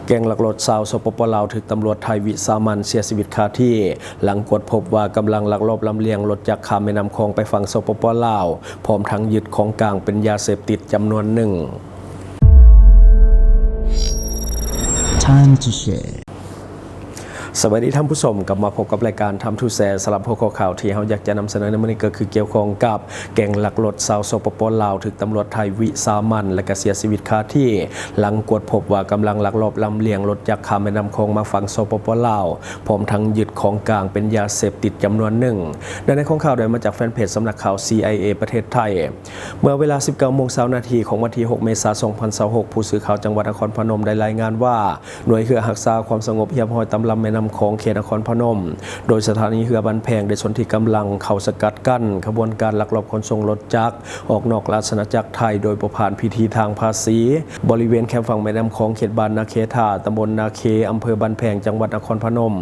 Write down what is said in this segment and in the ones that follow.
ແກ້ງລັກລົດຊາວ ສປປ ລາວ ຖືກຕຳຫຼວດໄທວິສາມັນເສຍຊີວິດຄາທີ່ ຫຼັງກວດພົບວ່າກຳລັງລັກລອບລຳລຽງລົດຈັກຂ້າມແມ່ນ້ຳຂອງໄປຝັ່ງ ສປປ ລາວ ພ້ອມທັງຍຶດຂອງກາງເປັນຢາເສບຕິດຈຳນວນໜຶ່ງ. Time to Share. ສະບາຍດີທ່ານຜູ້ຊົມ, ກັບມາພົບກັບລາຍການ Time to Share. ສຳລັບຫົວຂໍ້ຂ່າວທີ່ເຮົາຢາກຈະນຳສະເໜີໃນມື້ນີ້ ກໍຄືກ່ຽວຂ້ອງກັບ ແກ້ງລັກລົດຊາວ ສປປ ລາວ ຖືກຕຳຫຼວດໄທວິສາມັນ ແລະ ກະເສຍຊີວິດຄາທີ່ ຫຼັງກວດພົບວ່າກຳລັງລັກລອບລຳລຽງລົດຈັກຂ້າມແມ່ນ້ຳຂອງມາຝັ່ງ ສປປ ລາວ ພ້ອມທັງຍຶດຂອງກາງເປັນຢາເສບຕິດຈຳນວນໜຶ່ງ. ໃນໃນຂອງຂ່າວໄດ້ມາຈາກແຟນເພຈສຳນັກຂ່າວ ຊີໄອເອ ປະເທດໄທ. ເມື່ອເວລາ ສິບເກົ້າໂມງຊາວນາທີ ຂອງວັນທີ ຫົກ ເມສາ ສອງພັນຊາວຫົກ ຜູ້ສື່ຂ່າວຈັງຫວັດນະຄອນພະນົມໄດ້ລາຍງານວ່າ ໜ່ວຍເຮືອຮັກສາຄວາມສະຫງົບຮຽບຮ້ອຍຕາມລຳແມ່ນ້ຳຂອງເຂດນະຄອນພະນົມ ໂດຍສະຖານີເຮືອບ້ານແພງ ໄດ້ສົນທິກຳລັງເຂົ້າສະກັດກັ້ນຂະບວນການລັກລອບຂົນສົ່ງລົດຈັກອອກນອກລາຊະອານາຈັກໄທ ໂດຍບໍ່ຜ່ານພິທີທາງພາສີ ບໍລິເວນແຄມຝັ່ງແມ່ນ້ຳຂອງ ເຂດບ້ານນາເຄທາ ຕຳບົນນາເຄ ອຳເພີບ້ານແພງ ຈັງຫວັດນະຄອນພະນົມ.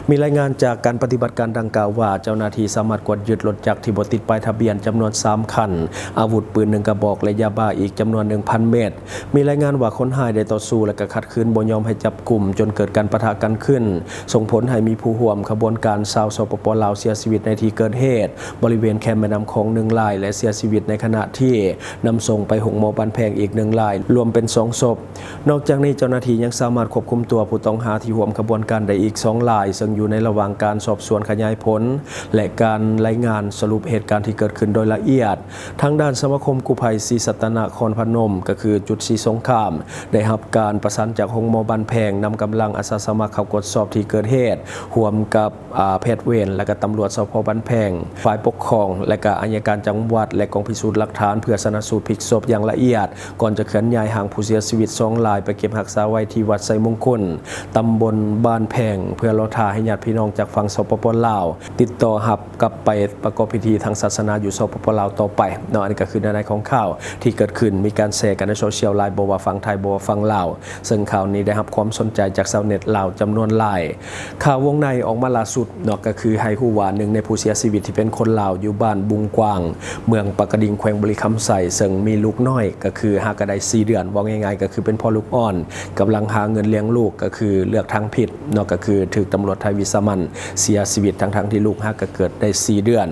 ມີລາຍງານຈາກການປະຕິບັດການດັ່ງກ່າວວ່າ ເຈົ້າໜ້າທີ່ສາມາດກວດຍຶດລົດຈັກທີ່ບໍ່ຕິດປ້າຍທະບຽນຈຳນວນສາມຄັນ, ອາວຸດປືນໜຶ່ງກະບອກ ແລະ ຢາບ້າອີກຈຳນວນໜຶ່ງພັນເມັດ. ມີລາຍງານວ່າຄົນຮ້າຍໄດ້ຕໍ່ສູ້ ແລະ ກະຂັດຂືນບໍ່ຍອມໃຫ້ຈັບກຸມ ຈົນເກີດການປະທະກັນຂຶ້ນ, ສົ່ງຜົນໃຫ້ມີຜູ້ຮ່ວມຂະບວນການຊາວ ສປປ ລາວ ເສຍຊີວິດໃນທີ່ເກີດເຫດ ບໍລິເວນແຄມແມ່ນ້ຳຂອງໜຶ່ງລາຍ ແລະ ເສຍຊີວິດໃນຂະນະທີ່ນຳສົ່ງໄປໂຮງໝໍບ້ານແພງອີກໜຶ່ງລາຍ, ລວມເປັນສອງສົບ. ນອກຈາກນີ້ ເຈົ້າໜ້າທີ່ຍັງສາມາດຄວບຄຸມຕົວຜູ້ຕ້ອງຫາທີ່ຮ່ວມຂະບວນການໄດ້ອີກສອງລາຍ, ເຊິ່ງຢູ່ໃນລະຫວ່າງການສອບສວນຂະຫຍາຍຜົນ ແລະ ການລາຍງານສະຫຼຸບເຫດການທີ່ເກີດຂຶ້ນໂດຍລະອຽດ. ທາງດ້ານສະມາຄົມກູ້ໄພສີສັດຕະນະຄອນພະນົມ ກໍຄືຈຸດສີສົງຄາມ ໄດ້ຮັບການປະສານຈາກໂຮງໝໍບ້ານແພງ ນຳກຳລັງອາສາສະໝັກເຂົ້າກວດສອບທີ່ເກີດເຫດ ຮ່ວມກັບ ອາ ແພດເວນ ແລະ ກະຕຳຫຼວດ ສພ ບ້ານແພງ, ຝ່າຍປົກຄອງ ແລະ ກະອັຍການຈັງຫວັດ ແລະ ກອງພິສູດຫຼັກຖານ ເພື່ອຊະນະສູດພິກສົບຢ່າງລະອຽດ ກ່ອນຈະເຄື່ອນຍ້າຍຮ່າງຜູ້ເສຍຊີວິດສອງລາຍໄປເກັບຮັກສາໄວ້ທີ່ວັດໄຊມຸງຄຸນ ຕຳບົນບ້ານແພງ ເພື່ອລໍຖ້າໃຫ້ຍາດພີ່ນ້ອງຈາກຝັ່ງ ສປປ ລາວ ຕິດຕໍ່ຮັບກັບໄປປະກອບພິທີທາງສາສະໜາຢູ່ ສປປ ລາວ ຕໍ່ໄປເນາະ. ອັນນີ້ກໍຄືໃນຂອງຂ່າວທີ່ເກີດຂຶ້ນ ມີການແຊກັນໃນໂຊຊຽວຫຼາຍ ບໍ່ວ່າຝັ່ງໄທ ບໍ່ວ່າຝັ່ງລາວ, ເຊິ່ງຂ່າວນີ້ໄດ້ຮັບຄວາມສົນໃຈຈາກຊາວເນັດລາວຈຳນວນຫຼາຍ. ຂ່າວວົງໃນອອກມາລ່າສຸດເນາະ ກໍຄືໃຫ້ຮູ້ວ່າໜຶ່ງໃນຜູ້ເສຍຊີວິດທີ່ເປັນຄົນລາວຢູ່ບ້ານບຸງກວາງ ເມືອງປາກກະດິງ ແຂວງບໍລິຄຳໄຊ ເຊິ່ງມີລູກນ້ອຍ ກໍຄືຫາກະໄດ້ສີ່ເດືອນ, ເວົ້າງ່າຍໆ ກໍຄືເປັນພໍ່ລູກອ່ອນ ກຳລັງຫາເງິນລ້ຽງລູກ ກໍຄືເລືອກທາງຜິດເນາະ, ກໍຄືຖືກຕຳຫຼວດໄທວິສາມັນເສຍຊີວິດ ທັງໆທີ່ລູກຫາກະເກີດໄດ້ສີ່ເດືອນ.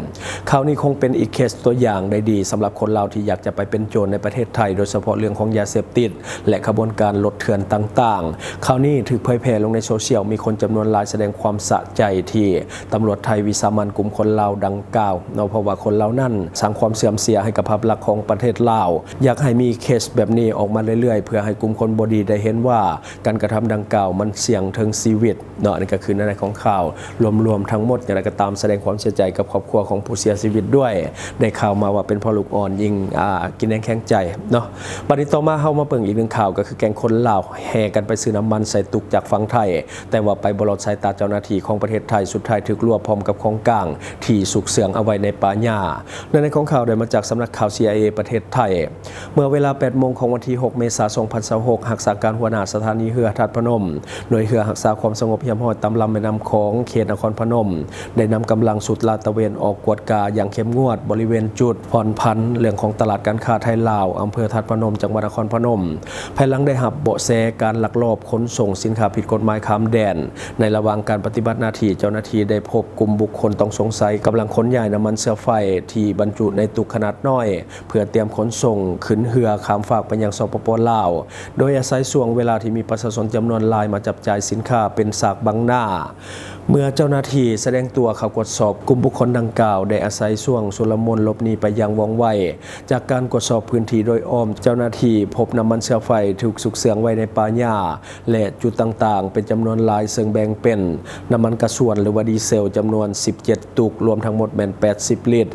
ຂ່າວນີ້ຄົງເປັນອີກເຄສຕົວຢ່າງໄດ້ດີສຳລັບຄົນລາວທີ່ຢາກຈະໄປເປັນໂຈນໃນປະເທດໄທ, ໂດຍສະເພາະເລື່ອງຂອງຢາເສບຕິດ ແລະ ຂະບວນການລົດເຖື່ອນຕ່າງໆ. ຂ່າວນີ້ຖືກເຜີຍແຜ່ລົງໃນໂຊຊຽວ, ມີຄົນຈຳນວນຫຼາຍສະແດງຄວາມສະໃຈທີ່ຕຳຫຼວດໄທວິສາມັນກຸ່ມຄົນລາວດັ່ງກ່າວເນາະ, ເພາະວ່າຄົນເຫຼົ່ານັ້ນສ້າງຄວາມເສື່ອມເສຍໃຫ້ກັບພາບລັກຂອງປະເທດລາວ. ຢາກໃຫ້ມີເຄສແບບນີ້ອອກມາເລື້ອຍໆ ເພື່ອໃຫ້ກຸ່ມຄົນບໍ່ດີໄດ້ເຫັນວ່າການກະທຳດັ່ງກ່າວມັນສ່ຽງເຖິງຊີວິດເນາະ. ອັນນີ້ກໍຄືໃນຂອງຂ່າວລວມໆທັງໝົດ. ຢ່າງໃດກໍຕາມ ສະແດງຄວາມເສຍໃຈກັບຄອບຄົວຂອງຜູ້ເສຍຊີວິດດ້ວຍ. ໄດ້ຂ່າວມາວ່າເປັນພໍ່ລູກອ່ອນ ຍິ່ງ ອ່າ ກິນແຮງແຂງໃຈເນາະ. ບັດນີ້ຕໍ່ມາເຮົາມາເບິ່ງອີກໜຶ່ງຂ່າວ ກໍຄືແກ້ງຄົນລາວແຫ່ກັນໄປຊື້ນ້ຳມັນໃສ່ຕຸກຈາກຝັ່ງໄທ ແຕ່ວ່າໄປບໍ່ລອດສາຍຕາເຈົ້າໜ້າທີ່ຂອງປະເທດໄທ, ສຸດທ້າຍຖືກລວບພ້ອມກັບຂອງກາງທີ່ຊຸກເຊື່ອງເອົາໄວ້ໃນປ່າຫຍ້າ. ໃນໃນຂອງຂ່າວໄດ້ມາຈາກສຳນັກຂ່າວ ຊີໄອເອ ປະເທດໄທ. ເມື່ອເວລາ ແປດໂມງຂອງວັນທີ ຫົກ ເມສາ ສອງພັນຊາວຫົກ ຮັກສາການຫົວໜ້າສະຖານີເຮືອທາດພະນົມ, ໜ່ວຍເຮືອຮັກສາຄວາມສະຫງົບຮຽບຮ້ອຍຕາມລຳແມ່ນ້ຳຂອງ ເຂດນະຄອນພະນົມ ໄດ້ນຳກຳລັງຊຸດລາດຕະເວນອອກກວດກາຢ່າງເຂັ້ມງວດບໍລິເວນຈຸດຜ່ອນຜັນເລື່ອງຂອງຕະຫຼາດການຄ້າໄທລາວ ອຳເພີທາດພະນົມ ຈັງຫວັດນະຄອນພະນົມ. ພາຍຫຼັງໄດ້ຮັບເບາະແສການລັກລອບຂົນສົ່ງສິນຄ້າຜິດກົດໝາຍຂ້າມແດນ. ໃນລະຫວ່າງການປະຕິບັດໜ້າທີ່, ເຈົ້າໜ້າທີ່ໄດ້ພົບກຸ່ມບຸກຄົນຕ້ອງສົງໄສກຳລັງຂົນຍ້າຍນ້ຳມັນເຊື້ອໄຟທີ່ບັນຈຸໃນຕຸກຂະໜາດນ້ອຍ ເພື່ອຕຽມຂົນສົ່ງຂຶ້ນເຮືອຂ້າມຟາກໄປຍັງ ສປປ ລາວ ໂດຍອາໄສຊ່ວງເວລາທີ່ມີປະຊາຊົນຈຳນວນຫຼາຍມາຈັບຈ່າຍສິນຄ້າເປັນສາກບັງໜ້າ. ເມື່ອເຈົ້າໜ້າທີ່ສະແດງຕົວເຂົ້າກວດສອບ, ກຸ່ມບຸກຄົນດັ່ງກ່າວໄດ້ອາໄສຊ່ວງຊຸນລະມຸນຫຼົບໜີໄປຢ່າງວ່ອງໄວ. ຈາກການກວດສອບພື້ນທີ່ໂດຍອ້ອມ, ເຈົ້າໜ້າທີ່ພົບນ້ຳມັນເຊື້ອໄຟຖືກຊຸກເຊື່ອງໄວ້ໃນປ່າຫຍ້າ ແລະ ຈຸດຕ່າງໆເປັນຈຳນວນຫຼາຍ, ເຊິ່ງແບ່ງເປັນນ້ຳມັນກາຊວນ ຫຼືວ່າດີເຊວ ຈຳນວນສິບເຈັດຕຸກ, ລວມທັງໝົດແມ່ນແປດສິບລິດ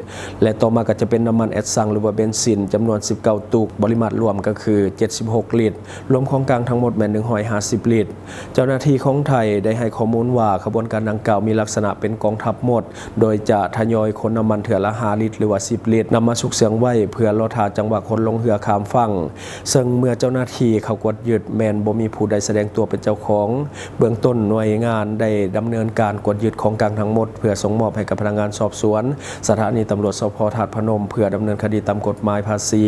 ແລະ ຕໍ່ມາກໍຈະເປັນນ້ຳມັນແອັດຊັງ ຫຼືວ່າເບນຊິນ ຈຳນວນສິບເກົ້າຕຸກ, ປະລິມານລວມກໍຄືເຈັດສິບຫົກລິດ, ລວມຂອງກາງທັງໝົດແມ່ນໜຶ່ງຮ້ອຍຫ້າສິບລິດ. ເຈົ້າໜ້າທີ່ຂອງໄທໄດ້ໃຫ້ຂໍ້ມູນວ່າ ຂະບວນການດັ່ງກ່າວມີລັກສະນະເປັນກອງທັບມົດ, ໂດຍຈະທະຍອຍຂົນນ້ຳມັນເທື່ອລະຫ້າລິດ ຫຼືວ່າສິບລິດ ນຳມາຊຸກເຊື່ອງໄວ້ ເພື່ອລໍຖ້າຈັງຫວະຂົນລົງເຮືອຂ້າມຝັ່ງ, ເຊິ່ງເມື່ອເຈົ້າໜ້າທີ່ເຂົ້າກວດຍຶດ ແມ່ນບໍ່ມີຜູ້ໃດສະແດງຕົວເປັນເຈົ້າຂອງ. ເບື້ອງຕົ້ນໜ່ວຍ ງານໄດ້ດຳເນີນການກວດຍຶດຂອງກາງທັງໝົດ ເພື່ອສົ່ງມອບໃຫ້ກັບພະນັກງານສອບສວນສະຖານີຕຳຫຼວດ ສພ ທາດພະນົມ ເພື່ອດຳເນີນຄະດີຕາມກົດໝາຍພາສີ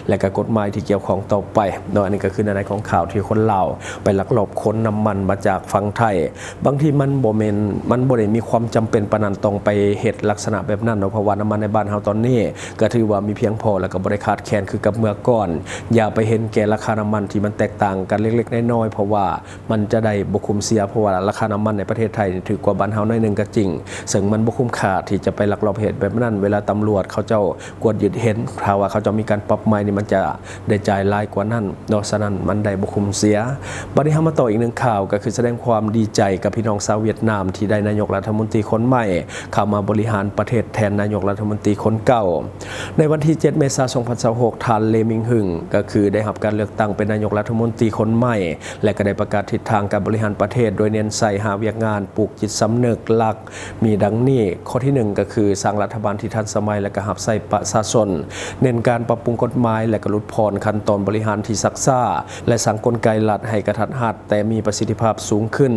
ແລະ ກະກົດໝາຍທີ່ກ່ຽວຂ້ອງຕໍ່ໄປເນາະ. ອັນນີ້ກໍຄືໃນຂອງຂ່າວທີ່ຄົນລາວໄປລັກລອບຂົນນ້ຳມັນມາຈາກຝັ່ງໄທ. ບາງທີມັນບໍ່ແມ່ນ ມັນບໍ່ໄດ້ມີຄວາມຈຳເປັນປານນັ້ນຕ້ອງໄປເຮັດລັກສະນະແບບນັ້ນເນາະ, ເພາະວ່ານ້ຳມັນໃນບ້ານເຮົາຕອນນີ້ກໍຖືວ່າມີພຽງພໍ ແລ້ວກໍບໍ່ໄດ້ຂາດແຄນຄືກັບເມື່ອກ່ອນ. ຢ່າໄປເຫັນແກ່ລາຄານ້ຳມັນທີ່ມັນແຕກຕ່າງກັນເລັກໆນ້ອຍໆ ເພາະວ່າມັນຈະໄດ້ບໍ່ຄຸ້ມເສຍ, ເພາະວ່າລາຄານ້ຳມັນໃນປະເທດໄທນີ້ຖືກກວ່າບ້ານເຮົາໜ້ອຍໜຶ່ງກໍຈິງ, ເຊິ່ງມັນບໍ່ຄຸ້ມຄ່າທີ່ຈະໄປລັກລອບເຮັດແບບນັ້ນ. ເວລາຕຳຫຼວດເຂົາເຈົ້າກວດຍຶດເຫັນ ຖ້າວ່າເຂົາເຈົ້າມີການປັບໃໝນີ້ ມັນຈະ ໄດ້ຈ່າຍຫຼາຍກວ່ານັ້ນເນາະ, ສະນັ້ນມັນໄດ້ບໍ່ຄຸ້ມເສຍ. ບັດນີ້ເຮົາມາຕໍ່ອີກໜຶ່ງຂ່າວ ກໍຄືສະແດງຄວາມດີໃຈກັບພີ່ນ້ອງຊາວຫວຽດນາມທີ່ໄດ້ນາຍົກລັດຖະມົນຕີຄົນໃໝ່ເຂົ້າມາບໍລິຫານປະເທດແທນນາຍົກລັດຖະມົນຕີຄົນເກົ່າ. ໃນວັນທີເຈັດ ເມສາ ສອງພັນຊາວຫົກ ທ່ານ ເລ ມິງຮຶງ ກໍຄືໄດ້ຮັບການເລືອກຕັ້ງເປັນນາຍົກລັດຖະມົນຕີຄົນໃໝ່ ແລະ ກໍໄດ້ປະກາດທິດທາງການບໍລິຫານປະເທດ ໂດຍເນັ້ນໃສ່ຫ້າວຽກງານ ປູກຈິດສຳນຶກຫຼັກ ມີດັ່ງນີ້. ຂໍ້ທີໜຶ່ງ ກໍຄືສ້າງລັດຖະບານທີ່ທັນສະໄໝ ແລະ ກໍຮັບໃຊ້ປະຊາຊົນ, ເນັ້ນການປັບປຸງກົດໝາຍ ແລະ ກໍຫຼຸດຜ່ອນຂັ້ນຕອນບໍລິຫານທີ່ຊັກຊ້າ ແລະ ສ້າງກົນໄກລັດໃຫ້ກະທັດຮັດ ແຕ່ມີປະສິດທິພາບສູງຂຶ້ນ.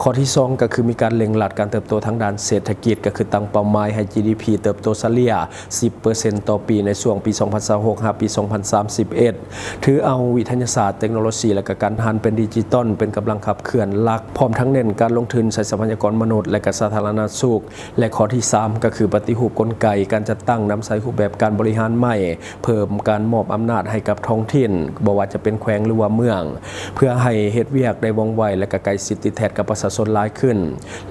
ຂໍ້ທີສອງ ກໍຄືມີການເລັ່ງລັດການເຕີບໂຕທາງດ້ານເສດຖະກິດ, ກໍຄືຕັ້ງເປົ້າໝາຍໃຫ້ ຈີ ດີ ພີ ເຕີບໂຕສະເລ່ຍ ສິບເປີເຊັນຕໍ່ປີໃນຊ່ວງປີສອງພັນຊາວຫົກ ຫາປີສອງພັນສາມສິບເອັດ, ຖືເອົາວິທະຍາສາດ, ເຕັກໂນໂລຊີ ແລະ ກະການຫັນເປັນດິຈິຕອນເປັນກຳລັງຂັບເຄື່ອນຫຼັກ, ພ້ອມທັງເນັ້ນການລົງທຶນໃສ່ຊັບພະຍາກອນມະນຸດ ແລະ ກະສາທາລະນະສຸກ. ແລະ ຂໍ້ທີສາມ ກໍຄືປະຕິຮູບກົນໄກການຈັດຕັ້ງນຳໃຊ້ຮູບແບບການບໍລິຫານໃໝ່, ເພີ່ມການມອບອຳນາດໃຫ້ກັບທ້ອງຖິ່ນ, ບໍ່ວ່າຈະເປັນແຂວງ ຫຼືວ່າເມືອງ, ເພື່ອໃຫ້ເຮັດວຽກໄດ້ວ່ອງໄວ ແລະ ກະໃກ້ຊິດຕິດແທດກັບປະຊາຊົນຫຼາຍຂຶ້ນ.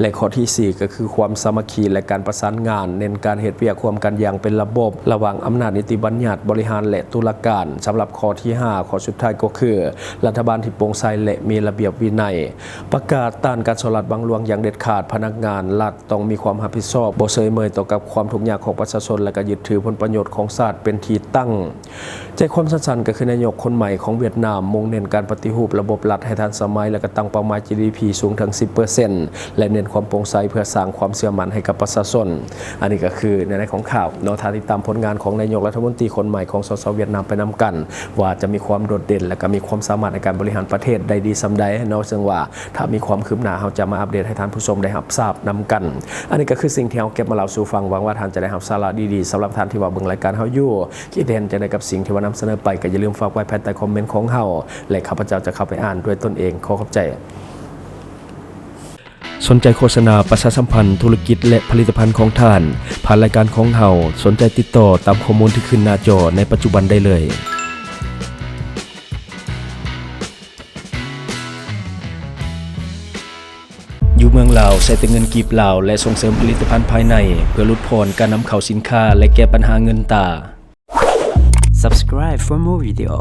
ແລະ ຂໍ້ທີສີ່ ກໍຄືຄວາມສາມັກຄີ ແລະ ການປະສານງານ, ເນັ້ນການເຮັດວຽກຮ່ວມກັນຢ່າງເປັນລະບົບ ລະຫວ່າງອຳນາດນິຕິບັນຍັດ, ບໍລິຫານ ແລະ ຕຸລາການ. ສຳລັບຂໍ້ທີຫ້າ ຂໍ້ສຸດທ້າຍກໍຄືລັດຖະບານທີ່ໂປ່ງໃສ ແລະ ມີລະບຽບວິໄນ. ປະກາດຕ້ານການສໍ້ລາດບັງຫຼວງຢ່າງເດັດຂາດ, ພະນັກງານລັດ ຕ້ອງມີຄວາມຮັບຜິດຊອບ, ບໍ່ເຊີຍເມີຍຕໍ່ກັບຄວາມທຸກຍາກຂອງປະຊາຊົນ ແລະ ກໍຍຶດຖືຜົນປະໂຫຍດຂອງຊາດເປັນທີ່ຕັ້ງ. ໃຈຄວາມສັ້ນໆ ກໍຄືນາຍົກຄົນໃໝ່ຂອງຫວຽດນາມມຸ່ງເນັ້ນການປະຕິຮູບລະບົບລັດໃຫ້ທັນສະໄໝ ແລະ ກໍຕັ້ງເປົ້າໝາຍ ຈີ ດີ ພີ ສູງເຖິງ ສິບເປີເຊັນ ແລະ ເນັ້ນຄວາມໂປ່ງໃສເພື່ອສ້າງຄວາມເຊື່ອໝັ້ນໃຫ້ກັບປະຊາຊົນ. ອັນນີ້ກໍຄືໃນໃນຂອງຂ່າວເນາະ, ຖ້າຕິດຕາມຜົນງານຂອງນາຍົກລັດຖະມົນຕີຄົນໃໝ່ຂອງ ສສ ຫວຽດນາມໄປນຳກັນ ວ່າຈະມີຄວາມໂດດເດັ່ນ ແລະ ກໍມີຄວາມສາມາດໃນການບໍລິຫານປະເທດໄດ້ດີສ່ຳໃດເນາະ, ເຊິ່ງວ່າ ຖ້າມີຄວາມຄືບໜ້າ ເຮົາຈະມາອັບເດດໃຫ້ທ່ານຜູ້ຊົມໄດ້ຮັບຊາບນຳກັນ. ອັນນີ້ກໍຄືສິ່ງທີ່ເຮົາເກັບມາເລົ່າສູ່ຟັງ, ຫວັງວ່າທ່ານຈະໄດ້ຮັບສາລະດີໆ. ສຳລັບທ່ານທີ່ວ່າເບິ່ງລາຍການເຮົາຢູ່ ຄິດເຫັນຈັ່ງໃດກັບສິ່ງທີ່ວ່ານຳສະເໜີໄປ, ກໍຢ່າລືມຝາກໄວ້ພາຍໃຕ້ຄອມເມັນຂອງເຮົາ ແລະ ຂ້າພະເຈົ້າຈະເຂົ້າໄປອ່ານດ້ວຍຕົນເອງ. ຂໍຂອບໃຈ. ສົນໃຈໂຄສະນາປະຊາສຳພັນທຸລະກິດ ແລະ ຜະລິດຕະພັນຂອງທ່ານ ຜ່ານລາຍການຂອງເຮົາ, ສົນໃຈຕິດຕໍ່ຕາມຂໍ້ມູນທີ່ຂຶ້ນໜ້າຈໍໃນປັດຈຸບັນໄດ້ເລີຍ. ຢູ່ເມືອງລາວ ໃຊ້ແຕ່ເງິນກີບລາວ ແລະ ສົ່ງເສີມຜະລິດຕະພັນພາຍໃນ ເພື່ອຫຼຸດຜ່ອນການນຳເຂົ້າສິນຄ້າ ແລະ ແກ້ບັນຫາເງິນຕາ. Subscribe for more video.